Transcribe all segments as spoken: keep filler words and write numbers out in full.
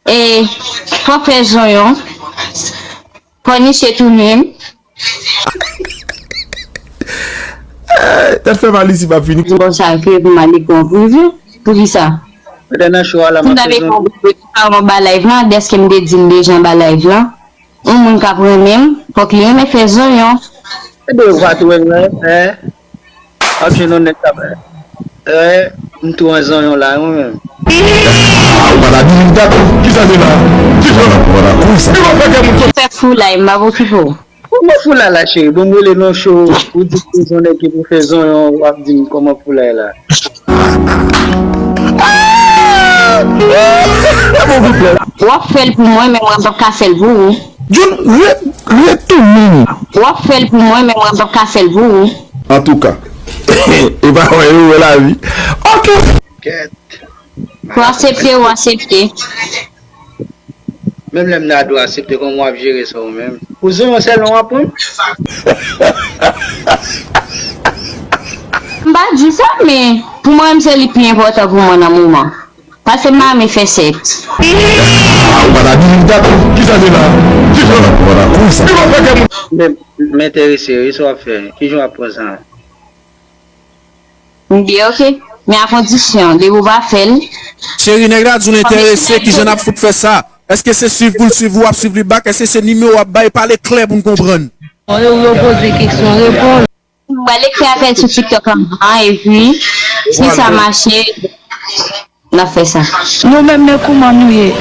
E fò fè zonyon. Fò niche tou menm. Tèt fè mal isi pa fini. Bon sa ke pou m ale pran prive. Poukisa? Lè nan show a la m ap fè zonyon. Pou m ta te pran prive, pou m ta pran ba live lan, dèske m te di l deja anba live lan. Yon moun k ap renmen m, fòk li renmen fè zonyon. E de yo pa tou renmen, en? Ap jwenn yon nèg k ap, en? M tou an zonyon la, mwen menm. Ah, ou pa ta di m dat, kisa de la? Kisa? Ou pa ta konn sa. Li pa fè kè moun sot. Fè foulay, m ap okipe w. Kòman foulay la, cheri? Bon, m rele nan show, ou di m se yon nèg ki pou fè zonyon, w ap di m kòman foulay la. W ap fè l pou mwen, men mwen p ap ka fè l pou ou. John, re, retounen. W ap fè l pou mwen, men mwen p ap ka fè l pou ou. Antouka, e pa wè yo wè lavi. Ok. Fò aksepte, ou aksepte. Menm lè m nan dwa aksepte, kòman w ap jere sa ou menm? Pou zonyon sèlman w ap pran? M pa di sa, men pou mwen menm se li pi enpòtan pou mwen nan moman. Paske m pa renmen fè sèks. Ah, ou pa ta di m dat, kisa de la? Kisa? Ou pa ta konn sa. Men, m enterese wi, sa w ap fè. Kijan w ap pran sa? M di ok, men a kondisyon, depi w pa fè l. Cheri, nèg la di w l enterese, kijan n ap fout fè sa? Èske se swiv pou l swiv ou, w ap swiv li back? Èske se nimewo w ap bay? Pale klè pou n konprann. Yo, yo poze keksyon, reponn. M pral ekri avè l sou TikTok anvan, epi si sa mache, n ap fè sa. Nou menm, men kouman nou ye?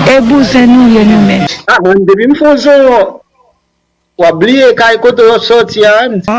E bouzen nou ye nou menm. Ah, mwen, depi m fè yon zonyon, w ap bliye kay kote w ap sòti a, m di.